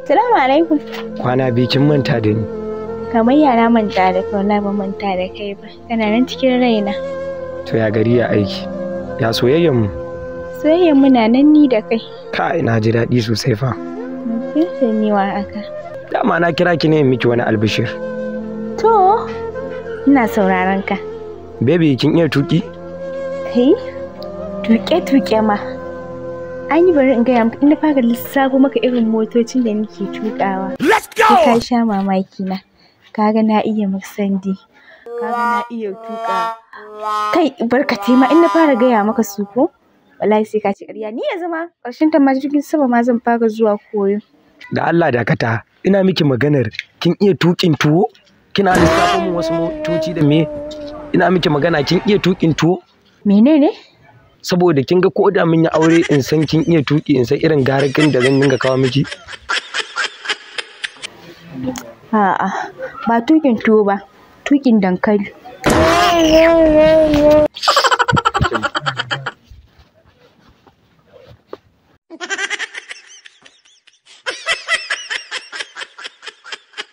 Salamu alaikum. Kwana biyu kin manta da ni. Kamar ya na manta da kai, wallahi ban manta da kai ba. Kana nan cikin raina. To ya gari ya aiki. Ya soyayyen mu? Soyayyen mu na nan ni da kai. Kai, na ji daɗi sosai fa. Kin ni wa aka. Dama na kira ki ne in miki wani albishir. To, ina sauraron ka. Baby, kin iya tuki? Kai? Tuƙe-tuƙe ma. An yi bari in gaya maka, in na fara lissafo maka irin motocin da nake tuƙawa. Let's go! Sai ka sha mamaki na. Kaga na iya Mercedes. Kaga na iya tuƙa. Kai, barkatai ma in na fara gaya maka su ko? Wallahi sai ka ci ƙarya. Ni yanzu ma ƙarshen ta ma jirgin sama ma zan fara zuwa koyo. Da Allah dakata, ina miki maganar kin iya tuƙin tuwo? Kina lissafo min wasu motoci da me? Ina miki magana kin iya tuƙin tuwo? Menene? Saboda kin ga ko da mun yi aure in san kin iya tuƙi, in san irin garakin da zan dinga kawo miki. A'a, ba tuƙin tuwo ba, tuƙin dankali.